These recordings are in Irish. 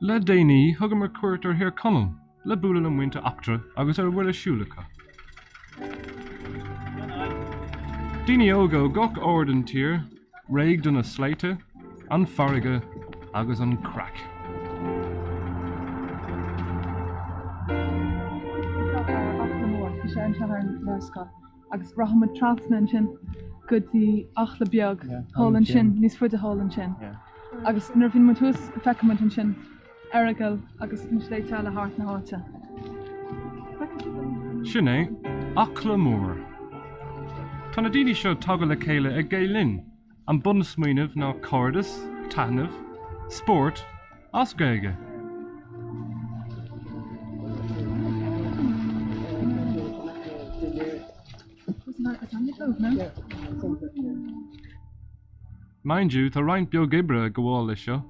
Le déanaí, thugamar cuairt ar Thír Chonaill le bualadh le muintir Eachtra agus ar a bhfuil ar siúl acu. Daoine óga ó gach aird den tír, réidh do na sléibhte, an farraige agus an craic. Acla Mór, tá sé anseo ar an léarscáil. Agus rachaidh muid trasna ansin go dtí Acla Beag thall ansin, níos faide thall ansin. Agus nuair a bhíonn muid thuas feicfidh muid ansin Errigal agus na sléibhte eile thart na háite. Sin é Acla Mór. Tá na daoine seo tagtha le chéile ag Gael Linn. An bunsmaoineamh ná cairdeas, taitneamh, spórt, as Gaeilge. Mind you, tá roinnt beag oibre ag gabháil leis seo.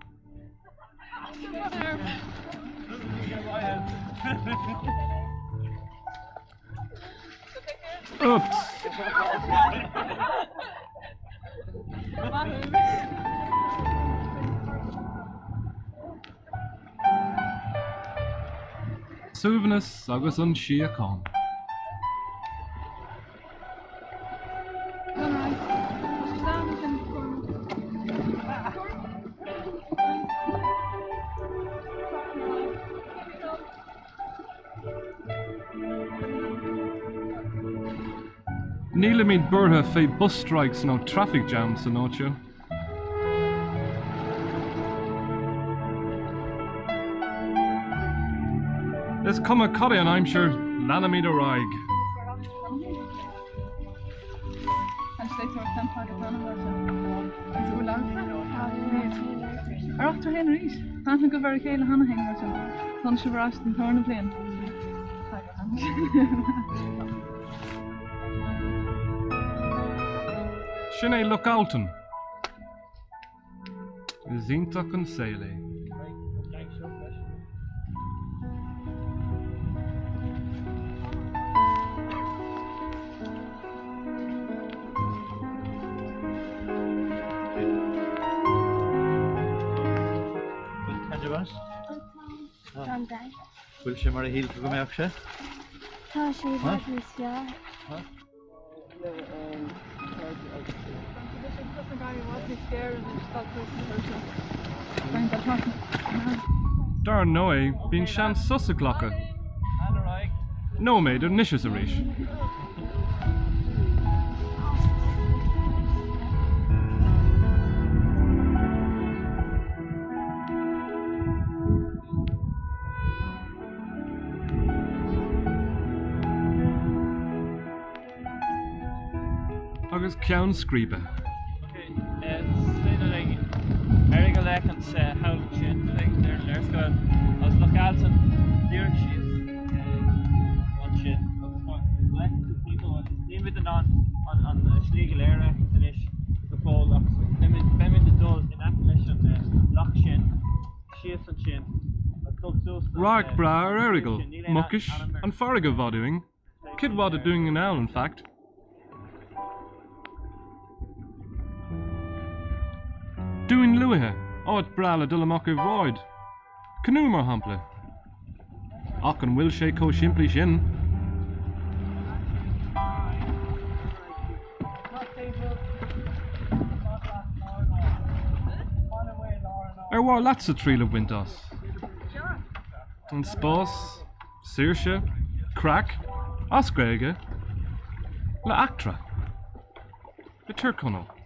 Oops! Suaimhneas agus an síocháin. Nílimid buartha fé bus strikes nó traffic jams san áit seo. Is cuma cad é an aimsir, leanfaimid ar aghaidh. Ar Eachtra féin arís? Tá aithne agaibh ar a chéile cheana féin mar sin. Tháinig sibh ar ais don tarna bliain. Sin é Loch Altan. Is iontach an saol é. Bhfuil sé mar a shíl tú go mbeadh sé? Tá sé i bhfad níos fearr. Dar ndóigh, bíonn seans sos a ghlacadh. Nóiméad anois is arís. Agus ceann scríbe. Radharc breá ar Errigal, Mucais, an farraige i bhfad uainn, cuid mhaith de Dún na nGall in fact. Dún Lúiche, áit breá le dul amach i bhád, canú mar shampla. Ach an bhfuil sé chomh simplí sin? Ar mhaith leatsa triail a bhaint as? An spás, saoirse, craic, as Gaeilge, le Eachtra, i Tír Chonaill.